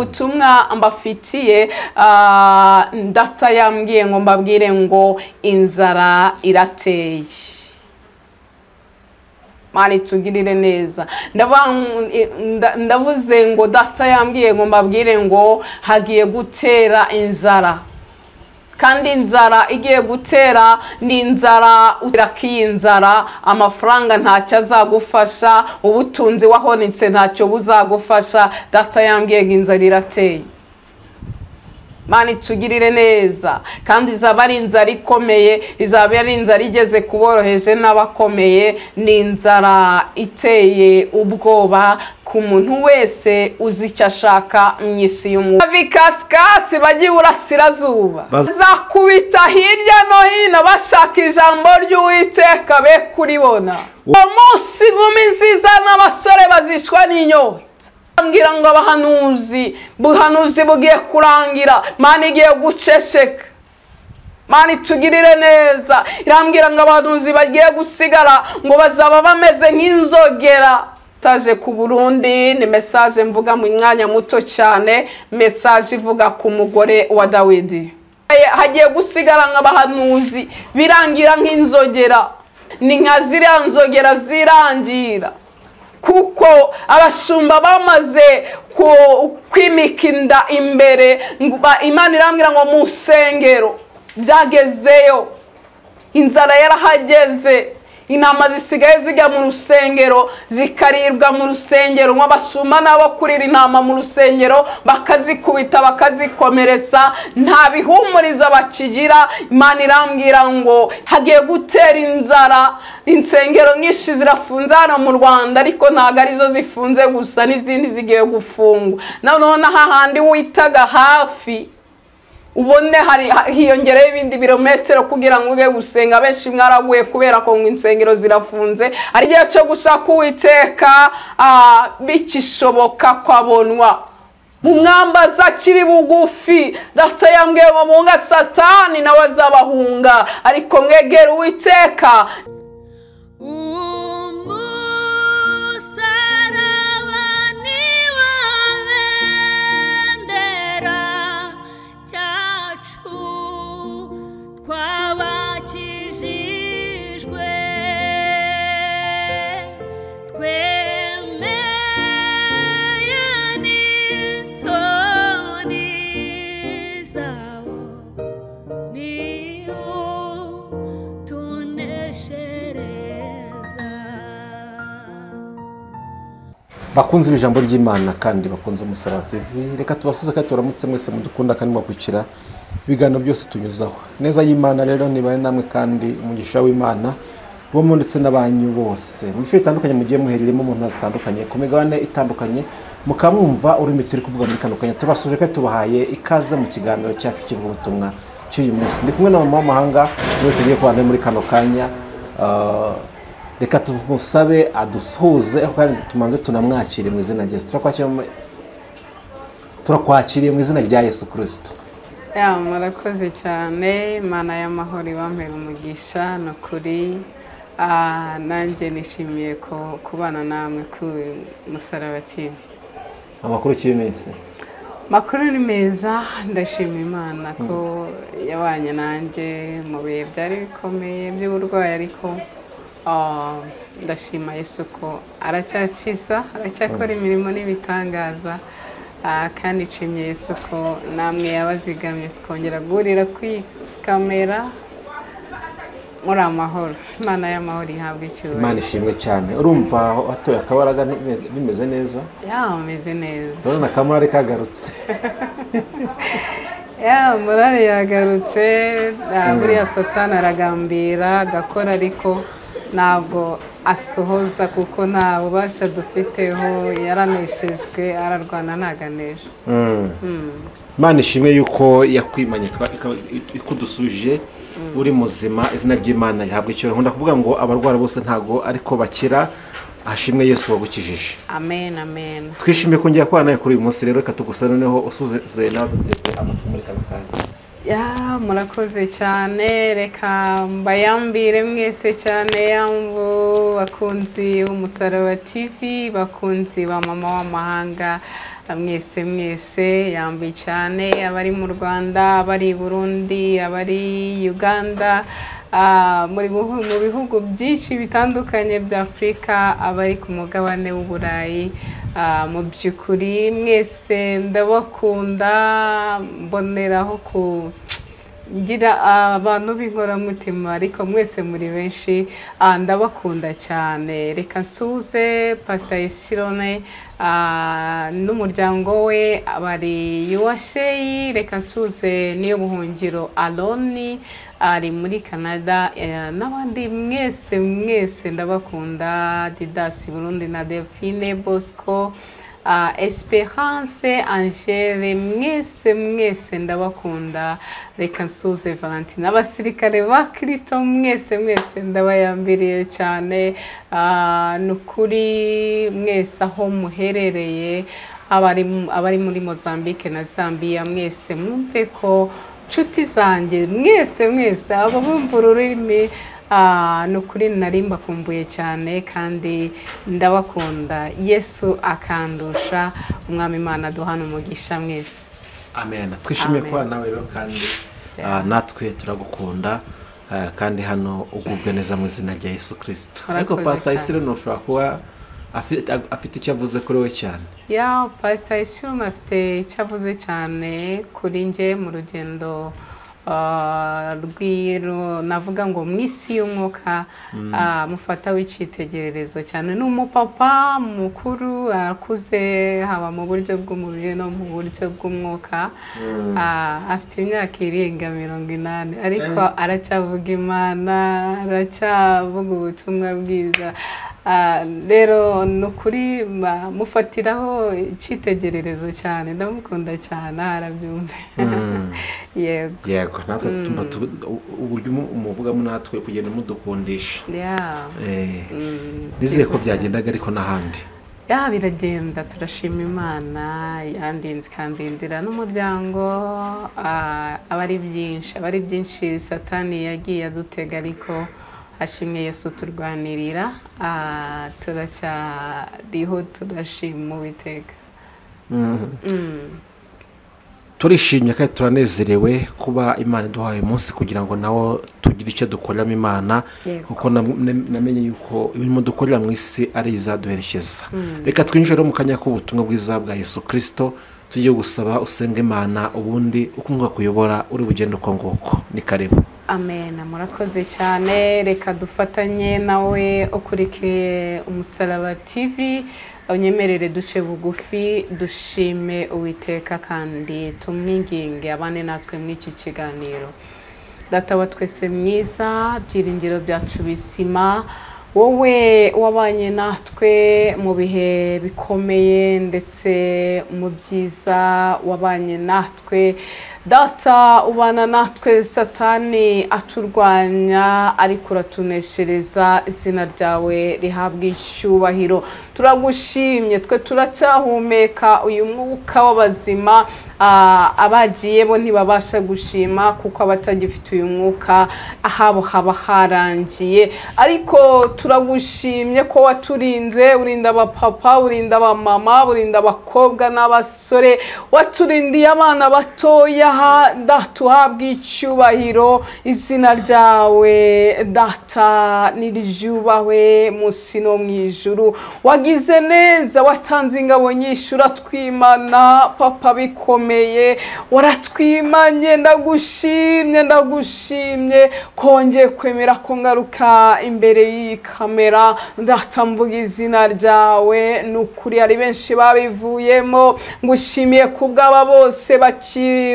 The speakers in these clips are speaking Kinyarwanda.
Ubutumwa mbafitiye data yambwiye ngo mbabwire ngo inzara irateye. Mani tugirire neza. Ndavuze ngo data yambwiye ngo mbabwire ngo hagiye gutera inzara. Kandi inzara igiye gutera ni inzara inzara amafaranga ntacyo azagufasha, ubutunzi wahonitse ntacyo buzagufasha. Data yambwiye ngo inzara irateye. Mani tugirire neza. Kandi izaba ari inzara ikomeye, izaba ari inzara igeze kuboroheje n'abakomeye. Ni inzara iteye ubwoba ku muntu wese uzi icyo ashaka mu isi y'umwuka. Bikasikasi bagiye urasirazuba, bazakubita hirya no hino bashaka ijambo ry'Uwiteka be kuribona. Uwo munsi inkumi nziza n'abasore bazicwa n'inyota. Ambwira ngo abahanuzi, buhanuzi bugiye kurangira, Mana igiye guceceka. Mana tugirire neza. Irambwira ngo abahanuzi bagiye gusigara ngo bazaba bameze nk'inzogera. Message ku Burundi ni message mvuga mu mwanya muto cyane, message ivuga ku mugore wa Dawidi. Hagiye gusigara nk'abahanuzi birangira nk'inzogera, ni nka ziriya nzogera zirangira. Kuko abashumba bamaze kwimika inda imbere, Imana irambwira ngo mu nsengero byagezeyo, inzara yarahageze, intama zisigaye zijya mu rusengero zikaribwa mu rusengero, nk'abashumba nabo kurira intama mu rusengero bakazikubita bakazikomeretsa, nta bihumuriza bakigira. Imana irambwira ngo hagiye gutera inzara. Insengero nyinshi zirafunze hano mu Rwanda, ariko ntago arizo zifunze gusa, n'izindi zigiye gufungwa. Noneho n'ahandi witaga hafi ubone hari hiyongereho ibindi birometero kugira ngo uge gusenga. Benshi mwaraguye kubera ko ngo insengero zirafunze. Ari igihe cyo gushaka Uwiteka bikishoboka kwabonwa. Mu mwambaza akiri bugufi, data yambwiye ngo muhunga Satani nawe azabahunga, ariko mwegere Uwiteka. Bakunze ijambo ry'Imana kandi bakunze Umusaraba TV, reka tubasuze kandi turamutse mwese mudukunda kandi mwakwikira ibiganiro byose tunyuzaho. Neza y'Imana rero nibaye namwe kandi umugisha w'Imana bo mu ndetse n'abanyu bose mu bice bitandukanye mugiye muhereremo mu ntara zitandukanye ku migabane itandukanye, mukamwumva ururimi turi kuvuga muri kano kanya. Tubasuje kandi tubahaye ikaze mu kiganiro cyacu cy'ivugabutumwa cy'uyu munsi. Ndi kumwe na mama w'amahanga niwe tugiye kubana muri kano kanya. Reka tumusabe adusuhuze kandi tumanze tunamwakire mu izina rya Yesu. Turakwakiriye mu izina rya Yesu Kristo. Ya murakoze cyane. Imana y'amahoro ibampere umugisha no kuri nanjye nishimiye ko kubana namwe ku Musaraba TV. Amakuru cy'iminsi? Makuru ni meza, ndashima Imana ko yabanye nanjye mu bihe byari bikomeye by'uburwayi, ariko ndashima Yesu ko aracyakiza, aracyakora imirimo n'ibitangaza. Kandi nshimye Yesu ko namwe yabazigamye twongera guhurira kuri kamera muri amahoro. Imana y'amahoro ihabwe icyubahiro. Imana ishimwe cyane. Urumva watoye akabaraga bimeze neza? Ya meze neza. Urabona kamurari kagarutse. Ya murari yagarutse. Buriya Satani aragambira agakora, ariko ntabwo asohoza kuko nta bubasha dufiteho. Yaraneshejwe, ararwana ntaganesha. Imana ishimwe yuko yakwimanye ikudusubije uri muzima. Izina ry'Imana rihabwe icyubahiro. Nkunda kuvuga ngo abarwara bose ntago ariko bakira, hashimwe Yesu wagukijije. Amen, amen. Twishimiye kongera kubana nawe kuri uyu munsi rero. Reka tugusabe noneho usuze nawe duteze amatwi muri kano kanya. Ya murakoze cyane. Reka mbayambire mwese cyane, yambo bakunzi b'Umusaraba TV, bakunzi ba mama w'amahanga. Mwese mwese yambi cyane, abari mu Rwanda, abari i Burundi, abari Uganda, mu bihugu byinshi bitandukanye bya Afurika, abari ku mugabane w'Uburayi, mu by'ukuri mwese ndabakunda. Mboneraho ku ngira abantu b'inkoramutima, ariko mwese muri benshi, ndabakunda cyane. Reka nsuhuze Pastor Yesirone n'umuryango we bari USA. Reka nsuhuze niyo buhungiro Aloni ari muri Canada, n'abandi mwese mwese ndabakunda. Didasi Burundi na Delphine Bosco, Esperance, Angele, mwese mwese ndabakunda. Reka nsuhuze Valentine, abasirikare ba Kristo mwese mwese ndabayambiriye cyane. Nukuri mwese aho muherereye, abari muri Mozambique na Zambia, mwese mwumve ko nshuti zanjye mwese mwese abo bumva ururimi, nukuri nari mbakumbuye cyane kandi ndabakunda. Yesu akandusha. Umwami Imana duhana umugisha mwese. Amen. Twishimiye kuba nawe rero, kandi natwe turagukunda, kandi hano ugubwe neza mu izina rya Yesu Kristo. Ariko Pastor Yesirone ushobora kuba afite icyo avuze kuri we cyane. Ya, Pastor Yesirone afite icyo avuze cyane kuri nje mu rugendo navuga ngo mu isi y'umwuka. Mufata w'icyitegererezo cyane, ni umupapa mukuru, akuze haba mu buryo bw'umubiri no mu buryo bw'umwuka. Afite imyaka irenga 80, ariko aracyavuga Imana, aracyavuga ubutumwa bwiza. Rero ni ukuri mufatiraho icyitegererezo cyane, ndamukunda cyane, arabyumva. Yego. Yego, natwe tumva uburyo umuvugamo natwe kugenda mudukundisha. Nizeye ko byagendaga ariko n'ahandi. Ya, biragenda, turashima Imana yandinze ikandindira n'umuryango. Aba ari byinshi Satani yagiye adutega, ariko hashimwe Yesu turwanirira. Turacyariho, turashima Uwiteka. Turishimye kandi turanezerewe kuba Imana iduhaye umunsi kugira ngo nawo tugire icyo dukoreramo Imana, kuko namenye yuko ibintu dukorera mu isi ari izaduherekeza. Reka twinjire mu kanya k'ubutumwa bwiza bwa Yesu Kristo, tugiye gusaba usenga Imana, ubundi ukumva kuyobora uri bugende uko nguko. Ni karibu. Amen. Murakoze cyane. Reka dufatanye nawe ukurikiye Umusaraba TV, unyemerere duce bugufi dushime Uwiteka kandi tumwinginge abane natwe mw'iki kiganiro. Data wa twese mwiza, byiringiro byacu bisima, wowe wabanye natwe mu bihe bikomeye ndetse mu byiza wabanye natwe. Data ubana natwe, Satani aturwanya ariko uratuneshereza, izina ryawe rihabwa icyubahiro. Turagushimye, twe turacyahumeka uyu mwuka w'abazima. Abagiye bo ntibabasha gushima kuko abatagifite uyu mwuka ahabo haba harangiye, ariko turagushimye ko waturinze, urinda abapapa, urinda abamama, urinda abakobwa n'abasore, waturindiye abana batoya. Data uhabwa icyubahiro, izina ryawe Data niryubahwe munsi no mu ijuru. Wagize neza, watanze ingabo nyinshi, uratwimana papa bikomeye, waratwimanye. Ndagushimye, ndagushimye kongeye kwemera ko ngaruka imbere y'iyi kamera. Data mvuga izina ryawe, ni ukuri hari benshi babivuyemo. Ngushimiye kubw'aba bose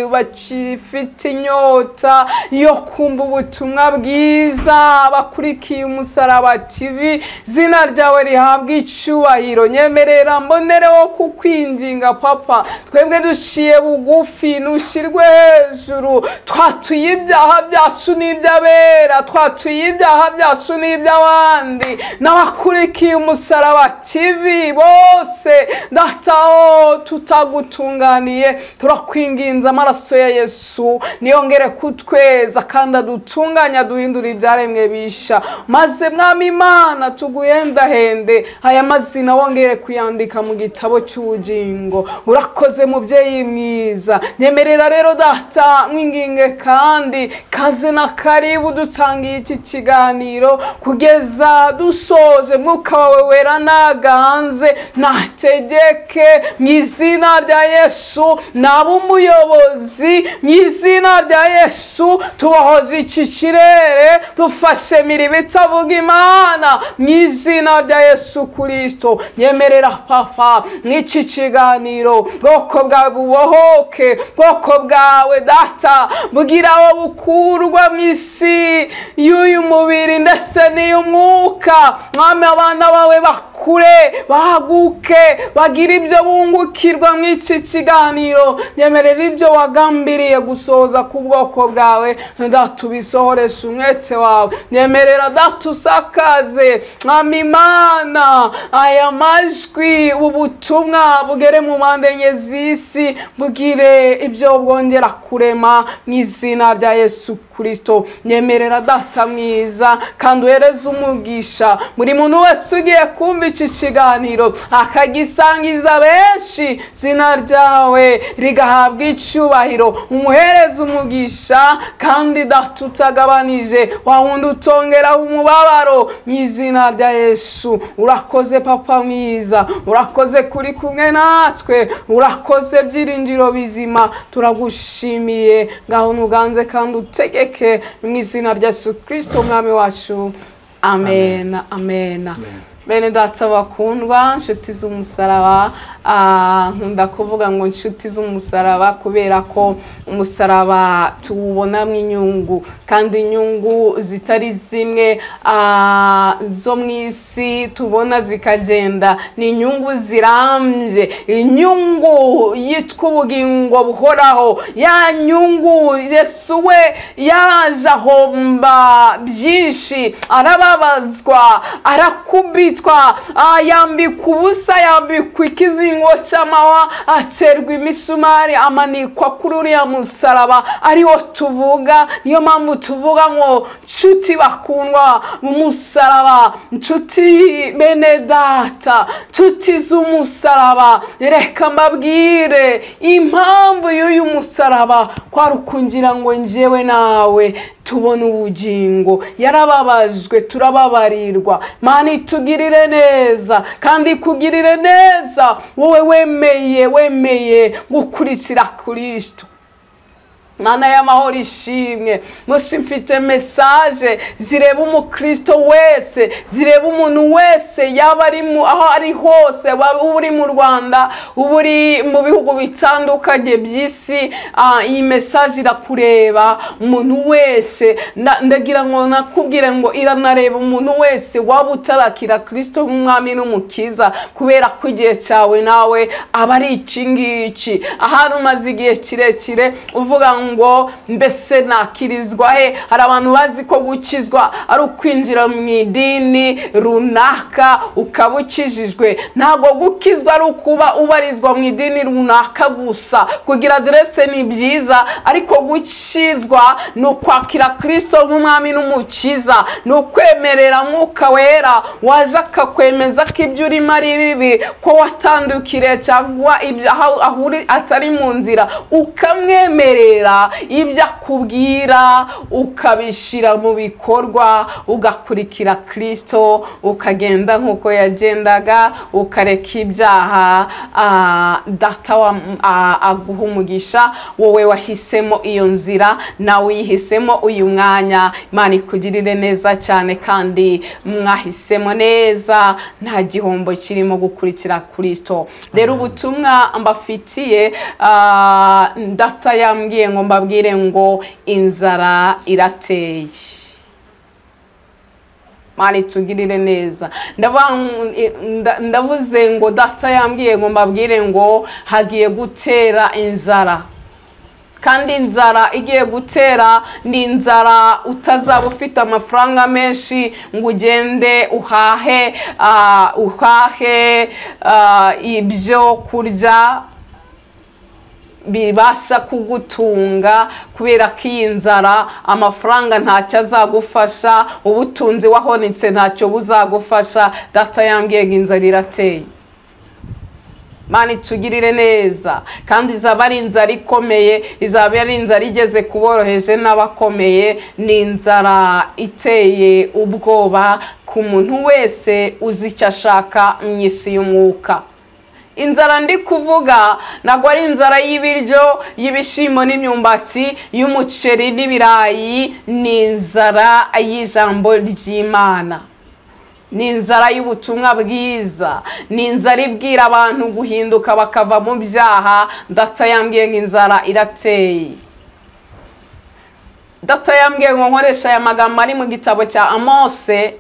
bakifite inyota yo kumva ubutumwa bwiza, bakurikiye Umusaraba TV, izina ryawe rihabwa icyubahiro. Nyemerera mbonereho kukwinginga papa, twebwe duciye bugufi, nushyirwe hejuru. Twatuye ibyaha byacu n'iby'abera, twatuye ibyaha byacu n'iby'abandi, n'abakurikiye Umusaraba TV bose. Data, tutagutunganiye, turakwinginze amaraso ya Yesu niyongere kutweza kandi adutunganya duhindura ibyaremwe bisha, maze Mwami Imana tuguhendahende aya mazina wongere kuyandika mu gitabo cy'ubugingo. Urakoze mubyeyi mwiza, nyemerera rero Data mwinginge kandi kaze na karibu dutangiye iki kiganiro kugeza dusoje. Mwuka wawe wera naganze nategeke mu izina rya Yesu, naba umuyobozi mu izina rya Yesu. Tubahoze iki kirere, dufashe mirimo itavuga Imana mu izina rya Yesu Kristo. Nyemerera Papa mw'iki kiganiro bwoko bwawe bubohoke, bwoko bwawe Data bugira aho bukurwa mu isi y'uyu mubiri ndetse n'iy'umwuka. Mwami, abana bawe bakure bahaguke bagira ibyo bungukirwa mw'iki kiganiro. Nyemerera ibyo wagambiriye gusohoza ku bwoko bwawe Data ubisohoreshe umwete wawe. Nyemerera Data usakaze Mwami Imana aya majwi, ubutumwa bugere mu mpande enye z'isi, bugire ibyo bwongera kurema mu izina rya Yesu Kristo. Nyemerera Data mwiza kandi uhereze umugisha buri muntu wese ugiye kumva iki kiganiro akagisangiza benshi, izina ryawe rigahabwa icyubahiro. Umuhereze umugisha kandi Data utagabanije, wa wundi utongeraho umubabaro mu izina rya Yesu. Urakoze Papa mwiza, urakoze kuri kumwe natwe, urakoze byiringiro bizima, turagushimiye. Ngaho nuganze kandi utegeke mu izina rya Yesu Kristo Mwami wacu, amen, amen. Bene Data bakundwa, nshuti z'umusaraba, nkunda kuvuga ngo nshuti z'umusaraba kubera ko umusaraba tuwubonamo inyungu, kandi inyungu zitari zimwe zo mu isi tubona zikagenda, ni inyungu zirambye, inyungu yitwa ubugingo buhoraho. Ya nyungu Yesu we yaraje ahomba byinshi, arababazwa, arakubitwa, yambikwa ubusa, yambikwa ikizingo cy'amahwa, aterwa imisumari, amanikwa kuri uriya musaraba ariwo tuvuga. Niyo mpamvu tuvuga ngo nshuti bakundwa mu musaraba, nshuti bene Data, nshuti z'umusaraba, reka mbabwire impamvu y'uyu musaraba kwari ukungira ngo njyewe nawe tubone ubugingo. Yarababajwe turababarirwa. Mana itugirire neza kandi ikugirire neza wowe wemeye gukurikira Kristo. Mana y'amahoro ishimwe. Musi mfite message zireba umukristo wese, zireba umuntu wese, yaba ari aho ari hose, waba uri mu Rwanda, uba uri mu bihugu bitandukanye by'isi, iyi message irakureba umuntu wese. Ndagira ngo nakubwire ngo iranareba umuntu wese waba utarakira Kristo nk'umwami n'umukiza, kubera ko igihe cyawe nawe aba ari iki ngiki. Ahari umaze igihe kirekire uvuga ngo mbese nakirizwa he? Hari abantu bazi ko gukizwa ari ukwinjira mu idini runaka ukaba ukijijwe. Ntabwo gukizwa ari ukuba ubarizwa mu idini runaka gusa. Kugira adresse ni byiza, ariko gukizwa ni ukwakira Kristo nk'umwami n'umukiza, ni ukwemerera Mwuka Wera waje akakwemeza ko ibyo urimo ari bibi, ko watandukiriye cyangwa ibyo aho uri atari mu nzira, ukamwemerera ibyo akubwira ukabishyira mu bikorwa, ugakurikira Kristo, ukagenda nk'uko yagendaga, ukareka ibyaha. Data aguha umugisha, wowe wahisemo iyo nzira, nawe uyihisemo uyu mwanya. Imana ikugirire neza cyane kandi mwahisemo neza, nta gihombo kirimo gukurikira Kristo. Rero ubutumwa mbafitiye, Data yambwiye ngo mbabwire ngo inzara irateye. Imana itugirire neza. Ndavuze ngo Data yambwiye ngo mbabwire ngo hagiye gutera inzara, kandi inzara igiye gutera ni inzara utazaba ufite amafaranga menshi ngo ugende uhahe ibyo kurya. bibasha kugutunga, kubera ko iyi nzara amafaranga ntacyo azagufasha, ubutunzi wahonitse ntacyo buzagufasha. Data yambwiye ngo inzara irateye. Imana itugirire neza, kandi izaba ari inzara ikomeye, izaba ari inzara igeze kuboroheje n'abakomeye. Ni inzara iteye ubwoba ku muntu wese uzi icyo ashaka mu isi y'umwuka. Inzara ndi kuvuga ntabwo ari inzara y'ibiryo, y'ibishimbo n'imyumbati, y'umuceri n'ibirayi, ni inzara y'ijambo ry'Imana, ni inzara y'ubutumwa bwiza, ni inzara ibwira abantu guhinduka bakava mu byaha. Data yambwiye ngo inzara irateye. Data yambwiye ngo nkoresha aya magambo ari mu gitabo cya Amose,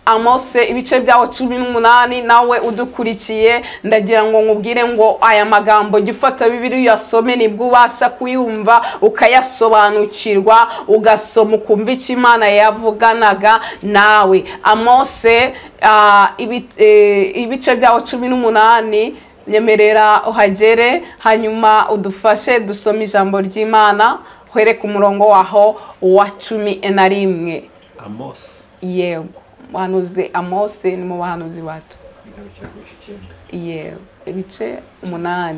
Amose ibice byawo 18. Nawe udukurikiye ndagira ngo nkubwire ngo aya magambo jya ufata Bibiliya uyasome, nibwo ubasha kuyumva ukayasobanukirwa, ugasoma ukumva icyo Imana yavuganaga nawe. Amose ibice byawo 18, nyemerera uhagere hanyuma udufashe dusome ijambo ry'Imana, uhere ku murongo waho wa 11. Amose. Yego, muhanuzi Amose ni mu bahanuzi bato. Yego, ibice 8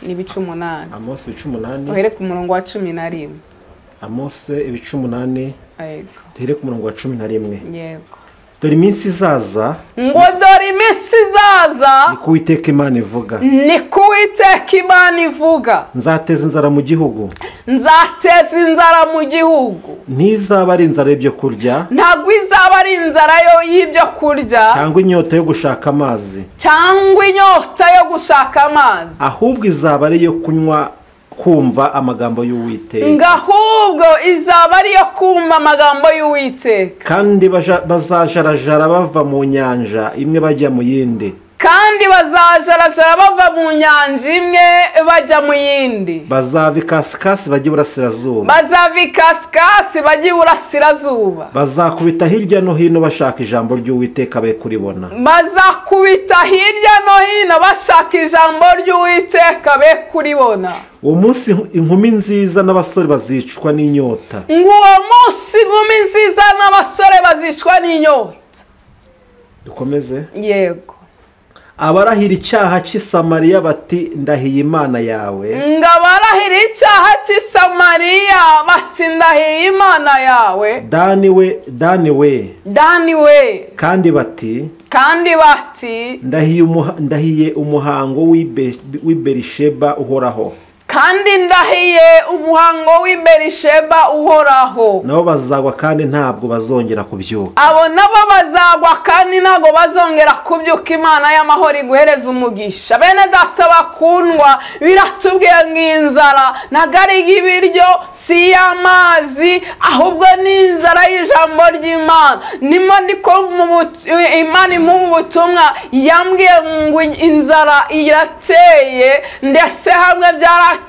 n'ibice 8. Amose ibice 8. Uhere ku murongo wa 11. Amose ibice 8. Yego. Duhere ku murongo wa 11. Yego. Dore iminsi izaza, ngo dore iminsi izaza, niko Uwiteka Imana ivuga, niko Uwiteka Imana ivuga, nzateza inzara mu gihugu, nzateza inzara mu gihugu. Ntizaba ari inzara y'ibyo kurya, ntabwo izaba ari inzara y'ibyo kurya, cyangwa inyota yo gushaka amazi, cyangwa inyota yo gushaka amazi, ahubwo izaba ari iyo kunywa, kumva amagambo y'Uwiteka. Ngo ahubwo izaba ari iyo kumva amagambo y'Uwiteka. Kandi bazajarajara bava mu nyanja imwe bajya mu yindi, kandi bazajarajara bava mu nyanja imwe bajya mu yindi, bazava ikasikasi bajya iburasirazuba, bazava ikasikasi bajya iburasirazuba, bazakubita hirya no hino bashaka ijambo ry'Uwiteka be kuribona, bazakubita hirya no hino bashaka ijambo ry'Uwiteka be kuribona. Uwo munsi inkumi nziza n'abasore bazicwa n'inyota, ngo uwo munsi inkumi nziza n'abasore bazicwa n'inyota. Dukomeze. Yego. Abarahira icyaha cy'i Samariya bati ndahiye Imana yawe, ngo abarahira icyaha cy'i Samariya bati ndahiye Imana yawe, Dani we, Dani we, Dani we, kandi bati, kandi bati ndahiye umuhango w'i Berisheba uhoraho, kandi ndahiye umuhango w'i Berisheba uhoraho. Nabo bazagwa kandi ntabwo bazongera kubyuka. Abo nabo bazagwa kandi ntabwo bazongera kubyuka. Imana y'amahoro iguhereza umugisha. Bene data bakundwa, biratubwiye ngo inzara ntabwo ari iy'ibiryo, si iy'amazi, ahubwo ni inzara y'ijambo ry'Imana. Nimo ndiko Imana imuha ubutumwa, yambwiye ngo inzara irateye, ndetse hamwe byaratangiye.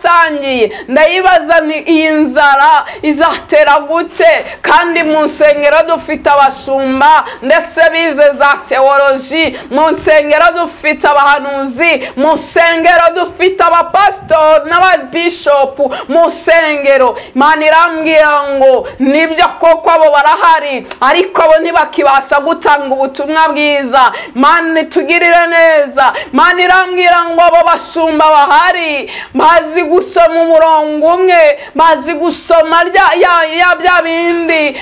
Ndayibaza ni iyi nzara izatera gute, kandi mu nsengero dufite abashumba ndetse bize za teoloji, mu nsengero dufite abahanuzi, mu nsengero dufite abapasitori n'ababishopu, mu nsengero. Imana irambwira ngo nibyo koko abo barahari, ariko abo ntibakibasha gutanga ubutumwa bwiza. Imana itugirire neza. Imana irambwira ngo abo bashumba bahari bazi gusoma umurongo umwe, bazi gusoma ya bya bindi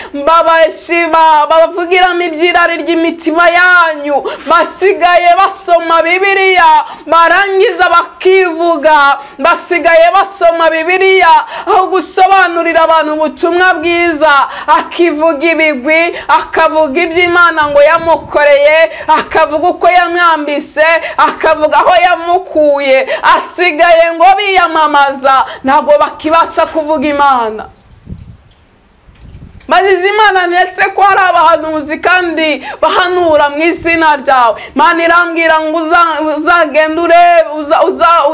babavugiramo ibyirari ry'imitima yanyu, basigaye basoma Bibiliya barangiza bakivuga, basigaye basoma Bibiliya aho gusobanurira abantu ubutumwa bwiza, akivuga ibigwi, akavuga iby'Imana ngo yamukoreye, akavuga uko yamwambise, akavuga aho yamukuye, asigaye ngo biyamamaza, ntabwo bakibasha kuvuga Imana. Mbajije Imana ndetse ko hari abahanuzi kandi bahanura mu izina ryawe. Imana irambwira ngo uzagenda urebe,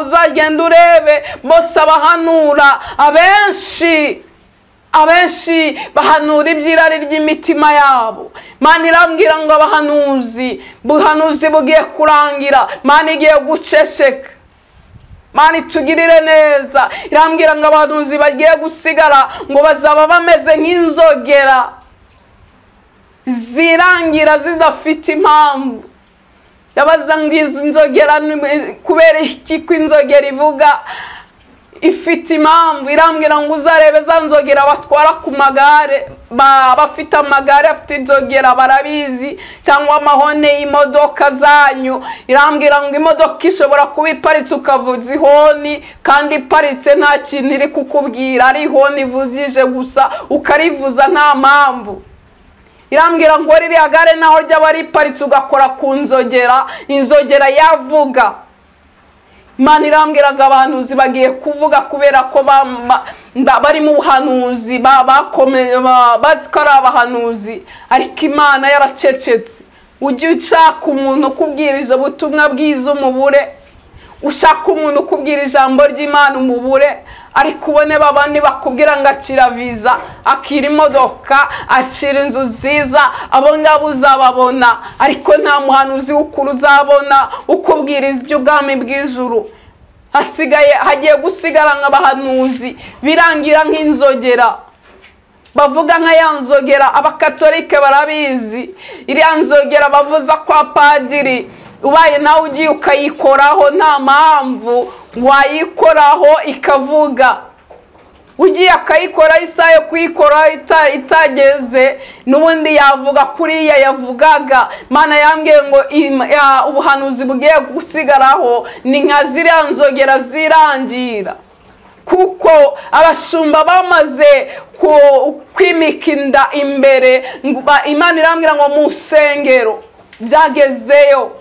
uzagenda urebe bose abahanura, abenshi bahanura ibyirari ry'imitima yabo. Imana irambwira ngo abahanuzi, buhanuzi bugiye kurangira, Imana igiye guceceka. Mana itugirire neza. Irambwira ngo abahanuzi bagiye gusigara ngo bazaba bameze nk'inzogera zirangira zidafite impamvu. Ndabaza ngo izi nzogera kubera iki ko inzogera ivuga ifite impamvu? Irambwira ngo uzarebe za nzogera batwara ku magare, bafite amagare afite inzogera barabizi, cyangwa amahone y'imodoka zanyu. Irambwira ngo imodoka ishobora kuba iparitse ukavuza ihoni, kandi iparitse nta kintu iri kukubwira, ari ihoni ivuzije gusa ukarivuza nta mpamvu. Irambwira ngo ririya gare naho ryaba riparitse ugakora ku nzogera, inzogera yavuga. Imana irambwira ngo abahanuzi bagiye kuvuga kubera ko bari mu buhanuzi, bazi ko ari abahanuzi, ariko Imana yaracecetse. Ujye ushaka umuntu ukubwiriza ubutumwa bwiza umubure, ushaka umuntu ukubwira ijambo ry'Imana umubure, ariko ubone babandi bakubwira ngo akira viza, akira imodoka, akira inzu nziza, abo ngabo uzababona, ariko nta muhanuzi w'ukuri uzabona ukubwiriza iby'ubwami bw'ijuru. Hasigaye hagiye gusigara nk'abahanuzi birangira nk'inzogera, bavuga nka ya nzogera. Abakatolike barabizi, iriya nzogera bavuza kwa padiri, ubaye nawe ugiye ukayikoraho nta mpamvu wayikoraho ikavuga. Ugiye akayikora isaha yo kuyikora itageze, n'ubundi yavuga kuriya yavugaga. Mana yambwiye ngo ubuhanuzi bugiye gusigaraho ni nka ziriya nzogera zirangira, kuko abashumba bamaze kwimika inda imbere. Imana irambwira ngo mu nsengero byagezeyo,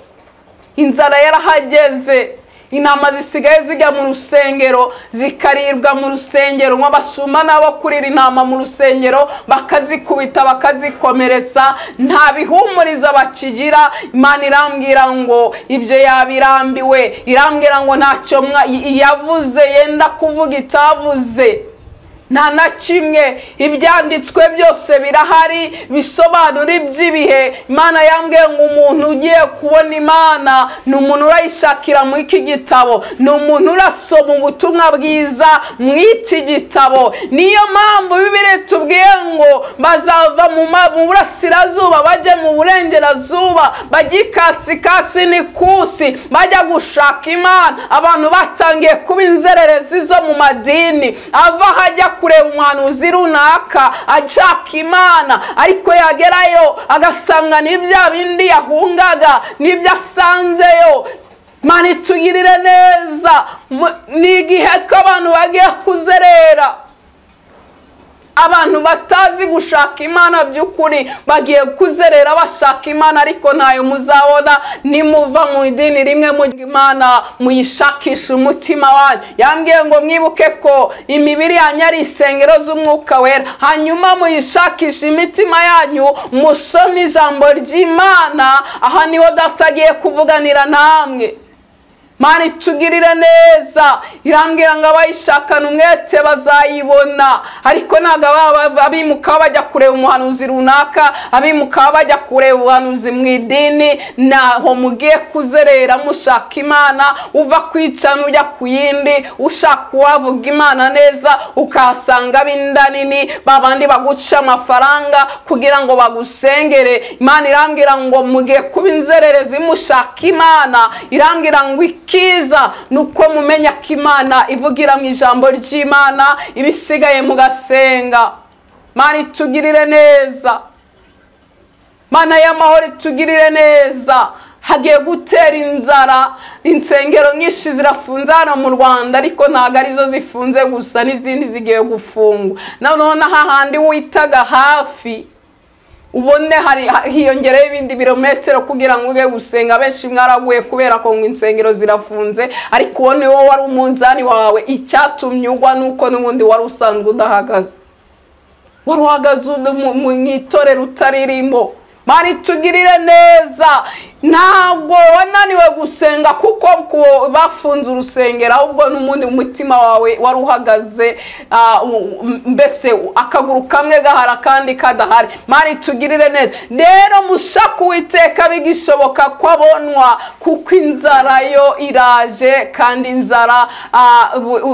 inzara yarahageze, intama zisigaye zijya mu rusengero zikaribwa mu rusengero, nk'abashumba nabo kurira intama mu rusengero bakazikubita bakazikomeretsa, nta bihumuriza bakigira. Imana irambwira ngo ibyo yabirambiwe, irambwira ngo ntacyo yavuze yenda kuvuga itavuze, nta na kimwe. Ibyanditswe byose birahari bisobanura iby'ibihe. Imana yambwiye ngo umuntu ugiye kubona Imana ni umuntu urayishakira mu iki gitabo, ni umuntu urasoma ubutumwa bwiza mu iki gitabo. Niyo mpamvu Bibiliya itubwiye ngo bazava mu burasirazuba bajye mu burengerazuba, bajye ikasikasi n'ikusi, bajya gushaka Imana. Abantu batangiye kuba inzererezi zo mu madini, ava hajya kureba umuhanuzi runaka ashaka Imana, ariko yagerayo agasanga n'ibya bindi yahungaga n'ibyo asanzeyo. Imana itugirire neza. Ni igihe ko abantu bagiye kuzerera, abantu batazi gushaka Imana by'ukuri bagiye kuzerera bashaka Imana, ariko ntayo muzabona nimuva mu idini rimwe mu Imana muyishakisha umutima wanyu. Yambwiye ngo mwibuke ko imibiri yanyu ari isengero z'umwuka wera, hanyuma muyishakisha imitima yanyu, musome ijambo ry'Imana. Aha niho Data agiye kuvuganira namwe. Mana itugirire neza. Irambwira ngo abayishakana umwete bazayibona, ariko ntabwo abimuka bajya kureba umuhanuzi runaka, abimuka bajya kureba ubuhanuzi mu idini. Naho mugiye kuzerera mushaka Imana, uva kwicana ujya ku yindi, ushaka uwavuga Imana neza ukahasanga ab'inda nini, babandi baguca amafaranga kugira ngo bagusengere. Imana irambwira ngo mugiye kuba inzererezi mushaka Imana. Irambwira ngo ikiza nuko mumenya ko Imana ivugira mu ijambo ry'Imana, ibisigaye mugasenga. Mana itugirire neza, Mana y'amahoro itugirire neza. Hagiye gutera inzara, insengero nyinshi zirafunze hano mu Rwanda, ariko ntabwo arizo zifunze gusa, n'izindi zigiye gufungwa. Noneho n'ahandi witaga hafi ubone hari hiyongereho ibindi birometero kugira ngo ujye gusenga. Benshi mwaraguye kubera ko ngo insengero zirafunze, ariko uwo ni wo wari umunzani wawe. Icyatumye ugwa nuko n'ubundi wari usanzwe udahagaze, wari uhagaze mu itorero utaririmo. Mana itugirire neza. Ntabwo wananiwe gusenga kuko bafunze urusengero, ahubwo n'umundi umutima wawe wari uhagaze, mbese akaguru kamwe gahara kandi kadahari. Mari tugirire neza rero, mushaka Uwiteka bigishoboka ko abonwa, kuko inzara yo iraje, kandi inzara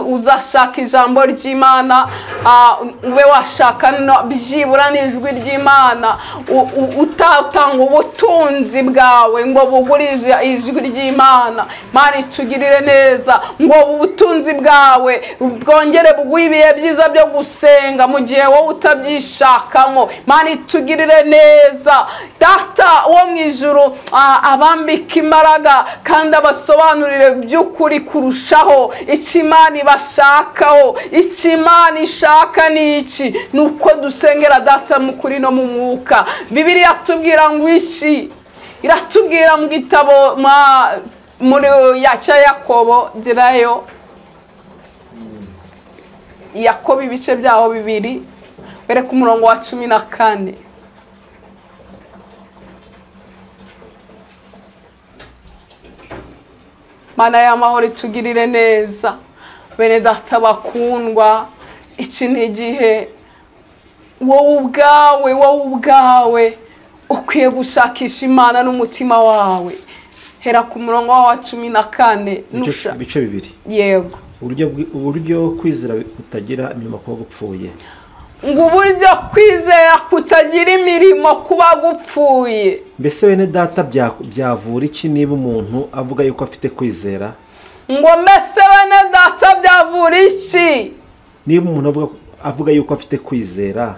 uzashaka ijambo ry'Imana, ube washaka byibura n'ijwi ry'Imana, utatanga ubutunzi bwawe ngo bugurije ijwi ry'Imana. Mari tugirire neza ngo ubutunzi bwawe bwongere buguhe ibihe byiza byo gusenga mu gihe wowe utabyishakamo. Mari tugirire neza Data wo mu ijuru, abambika imbaraga kandi abasobanurire by'ukuri kurushaho icyo Imana ibashakaho. Icyo Imana ishaka ni iki? Ni uko dusengera Data mu kuri no mu mwuka. Bibiliya tubwira ngo iki? Iratubwira mu gitabo muri yaca Yakobo, gerayo Yakobo ibice byaho 2 bereka umurongo wa 14. Mana y'amahoro itugirire neza bene Data bakundwa, iki ni igihe wowe ubwawe ukwiye gushakisha Imana n'umutima wawe. Hera ku murongo wa 14 ibice 2. Yego. Uburyo kwizera kutagira imirimo kuba gupfuye. Ngo uburyo kwizera kutagira imirimo kuba gupfuye. Mbese bene Data byavura iki niba umuntu avuga yuko afite kwizera? Ngo mbese bene Data byavura iki niba umuntu avuga yuko afite kwizera?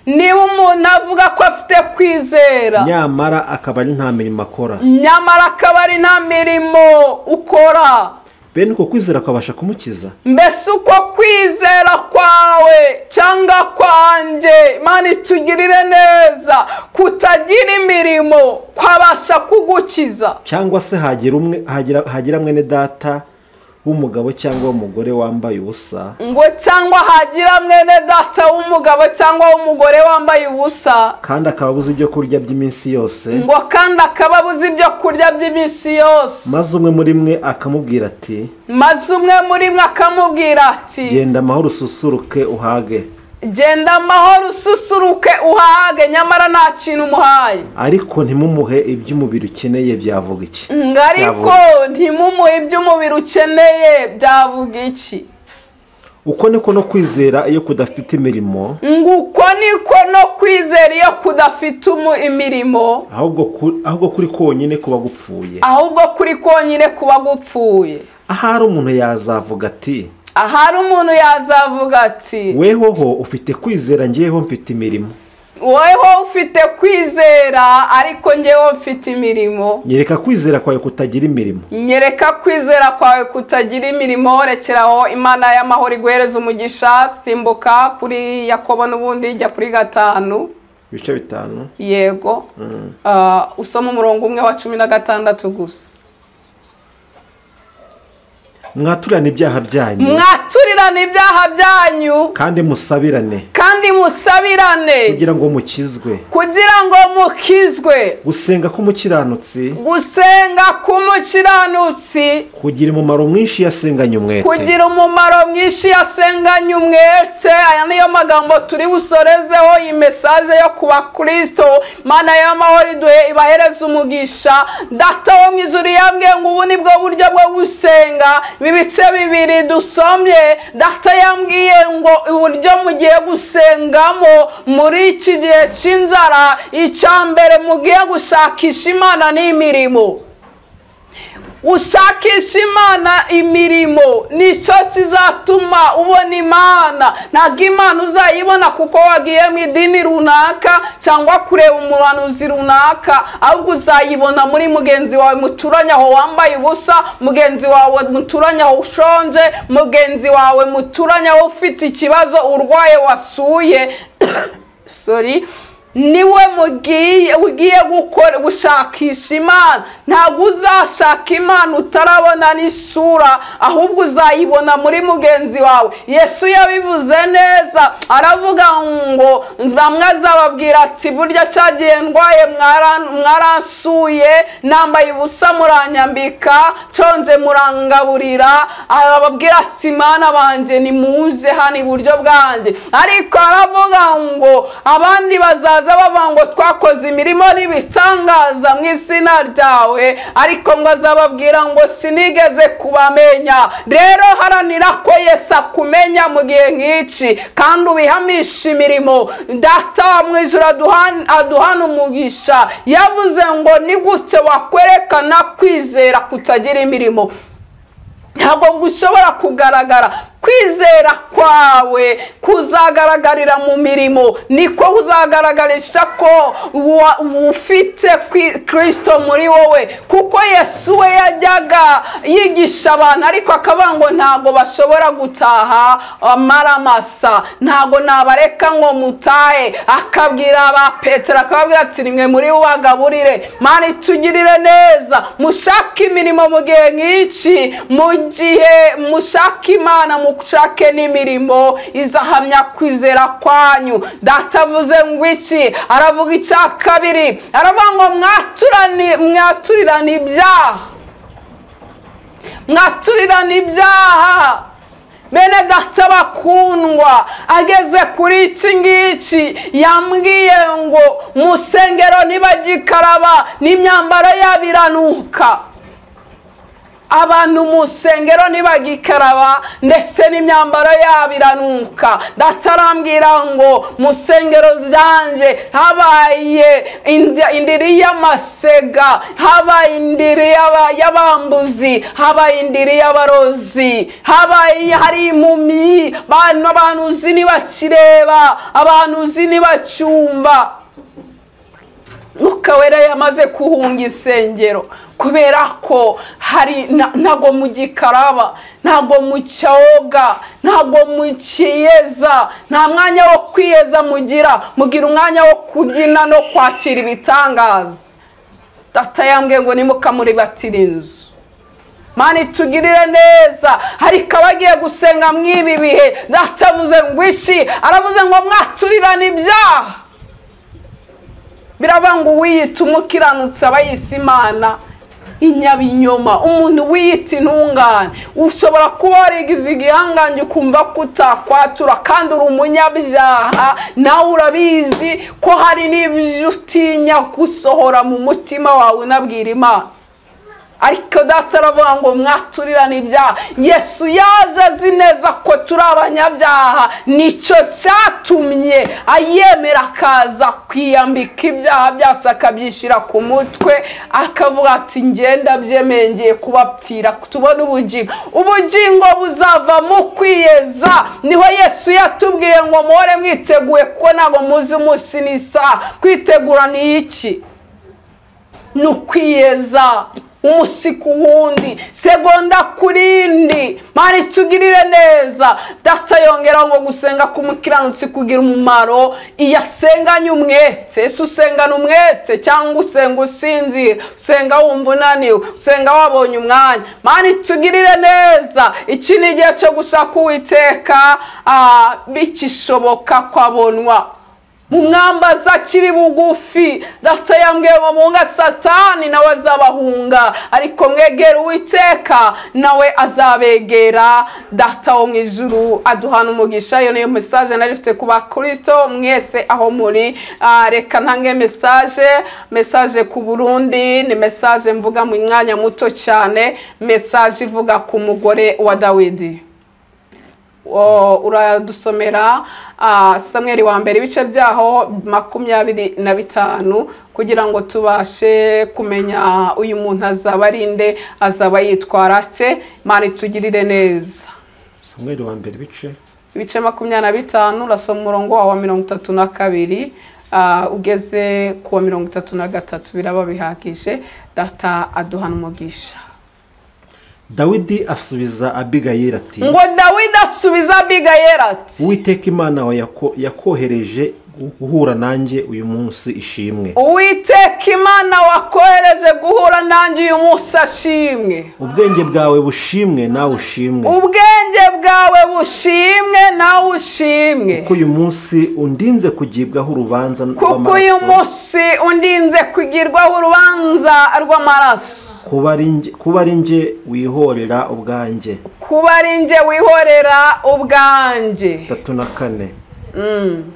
Niba umuntu avuga ko afite kwizera nyamara akaba ari nta mirimo akora, nyamara akaba ari nta mirimo ukora, bene uko kwizera kwabasha kumukiza? Mbese uko kwizera kwawe cyangwa kwanjye, Imana itugirire neza, kutagira imirimo kwabasha kugukiza? Cyangwa se hagira mwene Data w'umugabo cyangwa w'umugore wambaye ubusa, ngo cyangwa hagira mwene Data w'umugabo cyangwa w'umugore wambaye ubusa, kandi akaba abuze ibyo kurya by'iminsi yose, ngo kandi akaba abuze ibyo kurya by'iminsi yose, maze umwe muri mwe akamubwira ati, genda amahoro ususuruke uhage, genda amahoro ususuruke uhage, nyamara nta kintu umuhaye. Ariko ntimumuhe iby'umubiri ukeneye byavuga iki? Ariko ntimumuhe iby'umubiri ukeneye byavuga iki? Uko niko no kwizera iyo kudafite imirimo, ngo uko niko no kwizera iyo kudafite imirimo, ahubwo kuri konyine kuba gupfuye, ahubwo kuri konyine kuba gupfuye. Ahari umuntu yazavuga ati, ahari umuntu yazavuga ati, wehoho ufite kwizera ngeweho mfite imirimo. Weho ufite kwizera ariko ngeweho mfite imirimo. Nyereka kwizera kwawe kutagira imirimo. Nyereka kwizera kwawe kutagira imirimo. Rekeraho, Imana y'amahoro iguhereza umugisha. Simbuka kuri Yakobo n'ubundi jya kuri 5. Ibice 5. Yego. Usoma umurongo umwe wa 16 gusa. Mwaturane ibyaha byanyu, mwaturirane ibyaha byanyu, kandi musabirane, kandi musabirane, kugira ngo mukizwe, kugira ngo mukizwe. Gusenga k'umukiranutsi, gusenga k'umukiranutsi kugira umumaro mwinshi yasenganye umwete, kugira umumaro mwinshi yasenganye umwete. Aya niyo magambo turi busorezeho iyi message yo kuba Kristo. Mana y'amahoro iduhe ibahereza umugisha. Data wo mu ijuru yambwiye ngo ubu nibwo buryo bwo gusenga. Ibice 2 dusomye, Data yambwiye ngo uburyo mugiye gusengamo muri iki gihe cy'inzara, icya mbere mugiye gushakisha Imana ni imirimo. Ushakisha Imana imirimo nicyo kizatuma ubona Imana. Ntabwo Imana uzayibona kuko wagiye mu idini runaka cyangwa kureba umuhanuzi runaka, ahubwo uzayibona muri mugenzi wawe muturanye aho wambaye ubusa, mugenzi wawe muturanye aho ushonje, mugenzi wawe muturanye aho ufite ikibazo urwaye wasuye. Sorry. Niwe mugiye ugiye gukora gushakisha Imana. Ntabwo uzashaka Imana utarabona n'isura, ahubwo uzayibona muri mugenzi wawe. Yesu yabivuze neza, aravuga ngo bamwe azababwira ati burya cyagiye ndwaye mwaransuye, nambaye ubusa muranyambika, nshonje murangaburira. Arababwira ati Mana banje nimuze hano iburyo bwanjye. Ariko aravuga ngo abandi bazaza bavuga ngo twakoze imirimo n'ibitangaza mu izina ryawe, ariko ngo azababwira ngo sinigeze kubamenya. Rero haranira ko Yesu akumenya mu gihe nk'iki, kandi ubihamisha imirimo. Data mu ijuru aduhana umugisha. Yavuze ngo ni gute wakwerekana kwizera kutagira imirimo? Ntabwo gushobora kugaragara. Kwizera kwawe kuzagaragarira mu mirimo, niko kuzagaragarisha ko ufite Kristo muri wowe. Kuko Yesu we yajyaga yigisha abantu, ariko akavuga ngo ntabwo bashobora gutaha amaramasa, ntabwo nabareka ngo mutahe. Akabwira aba Petero, akababwira ati nimwe muri bagaburire. Mana itugirire neza, mushake imirimo mu gihe nk'iki, mu gihe mushaka Imana mushake n'imirimo izahamya kwizera kwanyu. Data avuze ngo iki? Aravuga icya kabiri, aravuga ngo mwaturirane ibyaha, mwaturirane ibyaha. Bene data bakundwa, ageze kuri iki ngiki yambwiye ngo musengero nibagikaraba n'imyambaro yabiranuka. Abantu mu nsengero ntibagikaraba ndetse n'imyambaro yabo iranuka. Ndatarambwira ngo mu nsengero zanjye habaye indiri y'amasega, habaye indiri y'abambuzi, habaye indiri y'abarozi, habaye hari impumyi, abantu uzi ntibakireba, abantu uzi ntibacyumva. Mwuka Wera yamaze kuhunga insengero kubera ko hari ntago mugikaraba, ntago mucyoga, ntago mukiyeza, nta mwanya wo kwiyeza mugira, mugira umwanya wo kubyina no kwakira ibitangaza. Data yambwiye ngo nimukamuribatira inzu. Mana itugirire neza. Ariko abagiye gusenga mw'ibi bihe, Data avuze ngo ishi, aravuze ngo mwaturirane ibyaha. Biravuga ngo uwiyita umukiranutsi aba yise Imana inyabinyoma. Umuntu wiyita intungane, ushobora kuba warigize igihangange ukumva ko utakwatura kandi uri umunyabyaha, nawe urabizi ko hari n'ibyo utinya gusohora mu mutima wawe unabwira Imana. Ariko Data aravuga ngo mwaturirane ibyaha. Yesu yaje azi neza ko turi abanyabyaha, nicyo cyatumye ayemera akaza kwiyambika ibyaha byacu akabyishyira ku mutwe, akavuga ati ngenda byemeye ngiye kubapfira tubone ubugingo. Ubugingo buzava mu kwiyeza. Niho Yesu yatubwiye ngo muhore mwiteguye kuko ntabwo muzi umunsi n'isaha. Kwitegura ni iki? Ni ukwiyeza umunsi ku wundi, segonda kurindi. Mana itugirire neza. Data yongera ngo gusenga k'umukiranutsi kugira umumaro iyo asenganye umwete. Ese usengana umwete cyangwa usenga usinzira, usenga wumva unaniwe, usenga wabonye umwanya? Mana itugirire neza. Iki ni igihe cyo gushaka Uwiteka bikishoboka kwabonwa. Mumwambaza akiri bugufi. Data yambwiye ngo muhunga Satani nawe azabahunga, ariko mwegera Uwiteka nawe azabegera. Data wo mu ijuru aduhana umugisha. Iyo niyo message nari mfite ku bakristo mwese aho muri. Reka ntange message ku Burundi. Ni message mvuga mu mwanya muto cyane, message ivuga ku mugore wa Dawidi. Uradusomera Samweli wa mbere ibice byaho 25 kugira ngo tubashe kumenya uyu muntu azaba arinde, azaba yitwara ate. Imana itugirire neza. Samweli wa mbere ibice 25, urasoma umurongo wa 32 ugeze ku wa 33, biraba bihagije. Data aduhana umugisha. Dawidi asubiza Abigayeli ati, ngo Dawidi asubiza Abigayeli ati, Uwiteka Imana yawe yakohereje guhura nanjye uyu munsi ishimwe. Uwiteka Imana wakohereje guhura nanjye uyu munsi ashimwe. Ubwenge bwawe bushimwe nawe ushimwe. Ubwenge bwawe bushimwe nawe ushimwe. Kuko uyu munsi undinze kugibwaho urubanza rw'amaraso. Kuko uyu munsi undinze kugirwaho urubanza rw'amaraso. Kuba ari njye wihorera ubwanjye. Kuba ari njye wihorera ubwanjye. 3 na 4.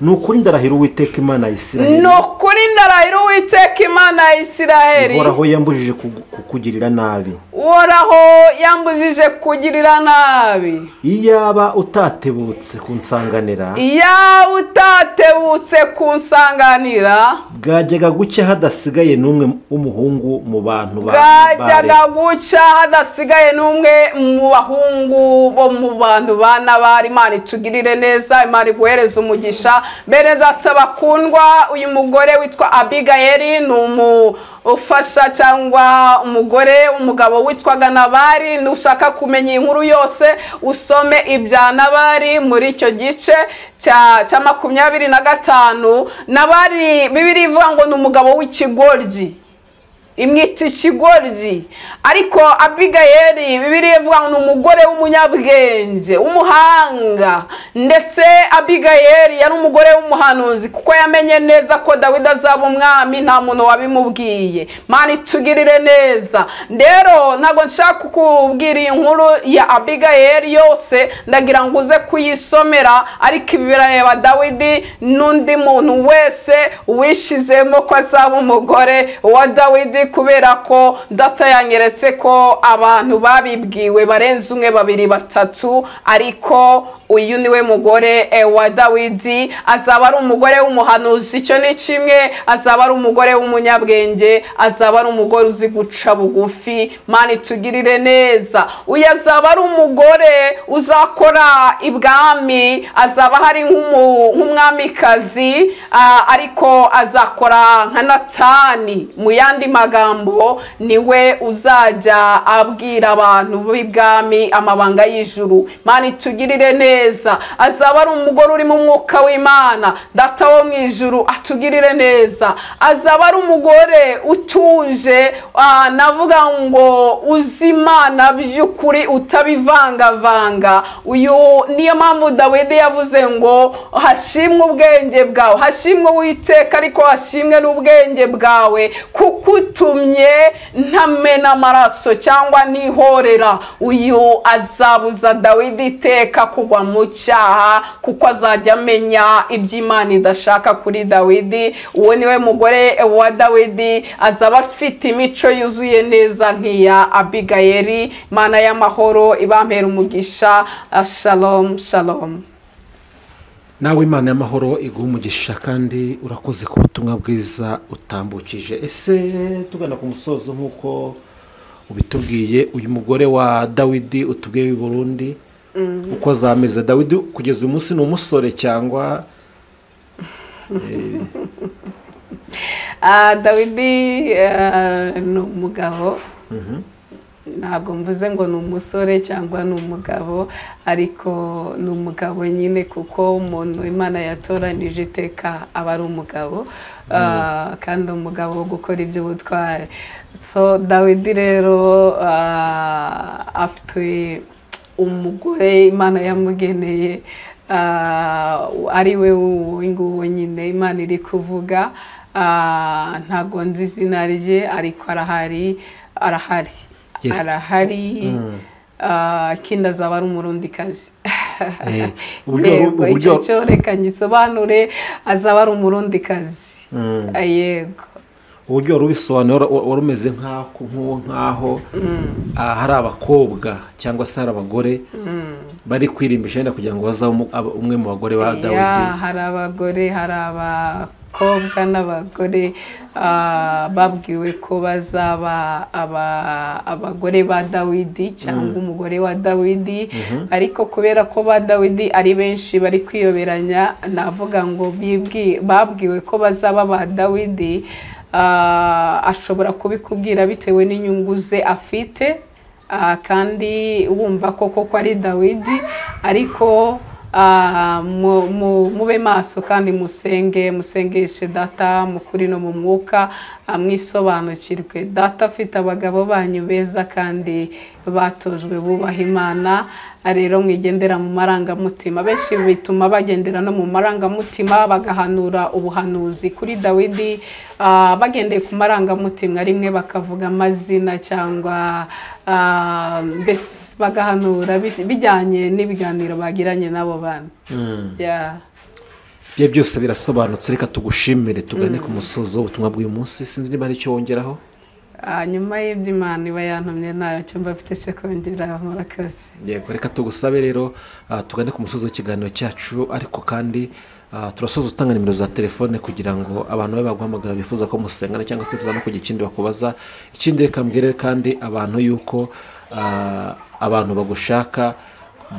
Nukuri ndarahira Uwiteka Imana ya Isiraheli. Nukuri ndarahira Uwiteka Imana ya Isiraheli. Uhoraho yambujije kukugirira nabi. Uhoraho yambujije kugirira nabi. Iyaba utatebutse kunsanganira. Iyaba utatebutse kunsanganira. Bwajyaga gucya hadasigaye n'umwe w'umuhungu mu bantu ba. Bwajyaga gucya hadasigaye n'umwe mu bahungu bo mu bantu ba Nabali. Imana itugirire neza, Imana iguhereze umugisha. Bene data bakundwa, uyu mugore witwa Abigayeli ni umufasha cyangwa umugore umugabo witwaga Nabali. Nushaka kumenya inkuru yose usome ibya Nabali muri icyo gice cya 25. Nabali Bibiliya ivuga ngo ni umugabo w'ikigoryi, imwita ikigoryi, ariko Abigayeli Bibiliya ivuga ngo ni umugore w'umunyabwenge w'umuhanga. Ndetse Abigayeli yari umugore w'umuhanuzi kuko yamenye neza ko Dawidi azaba umwami, nta muntu wabimubwiye. Mana itugirire neza. Rero ntabwo nshaka kukubwira iyi nkuru ya Abigayeli yose, ndagira ngo uze kuyisomera, ariko ibi birareba Dawidi n'undi muntu wese wishizemo ko azaba umugore wa Dawidi, kubera ko data yanyeretse ko abantu babibwiwe barenze 1 2 3, ariko uyu niwe mugore wa Dawidi. Azaba ari umugore w'umuhanuzi, icyo ni kimwe, azaba ari umugore w'umunyabwenge, azaba ari umugore uzi guca bugufi. Mana itugirire neza. Uyu azaba ari umugore uzakora ibwami, azaba hari nk'umwamikazi, ariko azakora nka Natani. Mu yandi magambo niwe uzajya abwira abantu b'ibwami amabanga y'ijuru. Mana itugirire neza. Azaba ari umugore uri mu mwuka w'Imana, data wo mu ijuru atugirire neza. Azaba ari umugore utuje, navuga ngo uzi Imana by'ukuri utabivangavanga. Uyu niyo mpamvu Dawidi yavuze ngo hashimwe ubwenge bwawe, hashimwe Uwiteka, ariko hashimwe n'ubwenge bwawe, kuko utumye ntamena amaraso cyangwa nihorera. Uyu azabuza Dawidi iteka kugwa mu cyaha, kuko azajya amenya iby'Imana idashaka kuri Dawidi. Uwo niwe mugore wa Dawidi, azaba afite imico yuzuye neza nk'iya Abigayeli. Mana y'amahoro ibampera umugisha. Shalom shalom. Nawe Imana y'amahoro iguha umugisha kandi urakoze ku butumwa bwiza utambukije. Ese tugana ku musozo nk'uko ubitubwiye, uyu mugore wa Dawidi utubwiye w'i Burundi uko azameze. Dawidi kugeza uyu munsi ni umusore cyangwa? Dawidi ni umugabo. Ntabwo mvuze ngo ni umusore cyangwa ni umugabo, ariko ni umugabo nyine, kuko umuntu Imana yatoranije iteka aba ari umugabo, kandi umugabo wo gukora iby'ubutware. So Dawidi rero afite umugore Imana yamugeneye, ari we nguwo nyine Imana iri kuvuga. Ntabwo nzi izina rye, ariko arahari, arahari. Arahari. Ikindi azaba ari umurundikazi. Yego, icyo reka ngisobanure, azaba ari umurundikazi. Yego. Uburyo wari ubisobanura wari umeze nk'aho hari abakobwa cyangwa se hari abagore bari kwirimbisha yenda kugira ngo bazabe umwe mu bagore ba Dawidi. Hari abagore, hari abakobwa n'abagore babwiwe ko bazaba abagore ba Dawidi cyangwa umugore wa Dawidi, ariko kubera ko ba Dawidi ari benshi bari kwiyoberanya, navuga ngo babwiwe ko bazaba ba Dawidi. Ashobora kubikubwira bitewe n'inyungu ze afite, kandi wumva ko koko ari Dawidi, ariko Mube maso kandi musenge, musengeshe data mukuri no mu mwuka, mwisobanukirwe. Data afite abagabo banyu beza kandi batojwe bubaha Imana. Rero mwigendera mu marangamutima, benshi bituma bagendera no mu marangamutima bagahanura ubuhanuzi kuri Dawidi, bagendeye ku marangamutima, rimwe bakavuga amazina cyangwa mbese bagahanura bijyanye n'ibiganiro bagiranye n'abo bantu. Ibyo byose birasobanutse, reka tugushimire tugane ku musozo w'ubutumwa bw'uyu munsi. Sinzi niba hari icyo wongeraho. Nyuma y'ibyo Imana iba yantumye ntayo cyo mbafite cyo kongera, murakoze. Yego, reka tugusabe rero tugane ku musozo w'ikiganiro cyacu, ariko kandi turasoza utanga nimero za telefone kugira ngo abantu babe baguhamagara bifuza ko musengana cyangwa se bifuza no kugira ikindi bakubaza. Ikindi reka mbwire kandi abantu yuko abantu bagushaka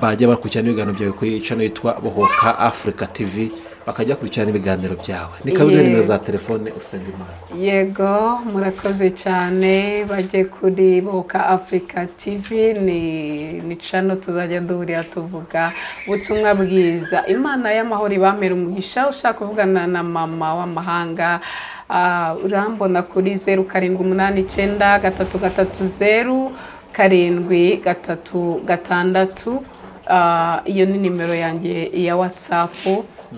bajya bakurikirana ibiganiro byawe kuri channel yitwa Bohoka Africa TV, bakajya kurikirana ibiganiro byawe. Ni kabiri nimero za telefone usenga Imana. Yego, murakoze cyane. Bajye kuri Bohoka Africa TV, ni channel tuzajya duhurira tuvuga ubutumwa bwiza. Imana y'amahoro ibamere umugisha. Ushaka kuvugana na mama w'amahanga, urambona kuri 0789 330 736. Iyo ni nimero yanjye ya WhatsApp.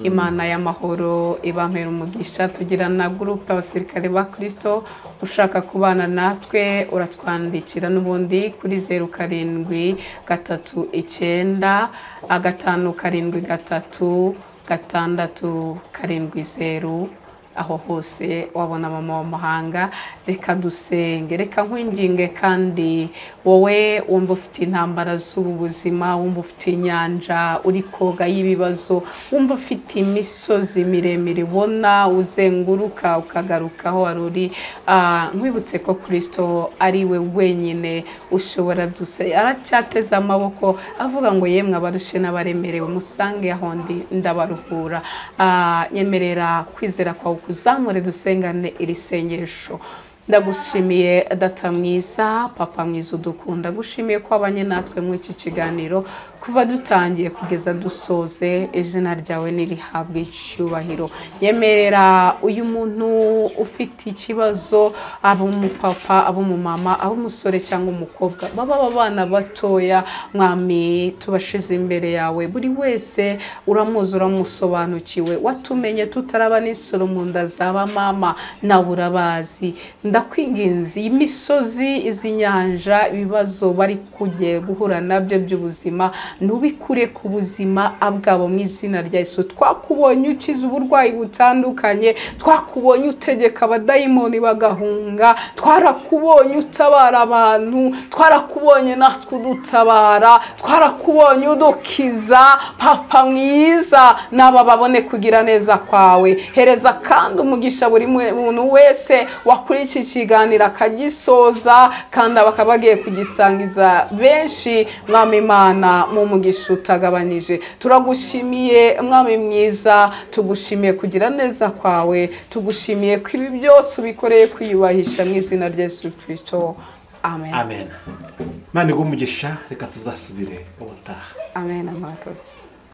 Imana y'amahoro ibampera umugisha. Tugira na groupe abasirikare ba Kristo, ushaka kubana natwe uratwandikira n'ubundi kuri 07 39 5 7 3 6 7 0. Aho hose wabona mama w'amahanga. Reka dusenge, reka nkwinginge kandi wowe wumva ufite intambara z'ubu buzima, wumva ufite inyanja uri koga y'ibibazo, wumva ufite imisozi miremire ubona uzenguruka ukagaruka aho wari uri, nkwibutse ko Kristo ari we wenyine ushobora byose. Aracyateze amaboko avuga ngo yemwe abarushe n'abaremerewe musange aho ndi ndabaruhura. Nyemerera kwizera kwawe kuzamure, dusengane iri sengesho. Ndagushimiye data mwiza, papa mwiza udukunda, gushimiye ko abanye natwe mu iki kiganiro kuva dutangiye kugeza dusoze. Izina ryawe nirihabwe icyubahiro. Nyemerera uyu muntu ufite ikibazo, aba umupapa, aba umumama, aba umusore cyangwa umukobwa, baba abana batoya, mwami tubashize imbere yawe. Buri wese uramuzi, uramusobanukiwe, watumenye tutaraba n'isoro mu nda zaba mama, nawe urabazi. Ndakwinginze imisozi, izi nyanja, ibibazo bari kugiye guhura nabyo by'ubuzima, nubikure ku buzima bwabo mu izina rya Yesu. Twakubonye ukiza uburwayi butandukanye, twakubonye utegeka abadayimoni bagahunga, twarakubonye utabara abantu, twarakubonye natwe udutabara, twarakubonye udukiza. Papa mwiza, naba babone kugira neza kwawe. Hereza kandi umugisha buri muntu wese wakuri iki kiganiro akagisoza, kandi bakaba bagiye kugisangiza benshi. Mwami Imana, mu mugisha utagabanije, turagushimiye mwami mwiza, tugushimiye kugira neza kwawe, tugushimiye ko ibi byose ubikoreye kwiyubahisha mu izina rya Yesu Kristo. Amen. Amen. Imana iguhe umugisha, reka tuzasubire ubutaha. Amen. Murakoze.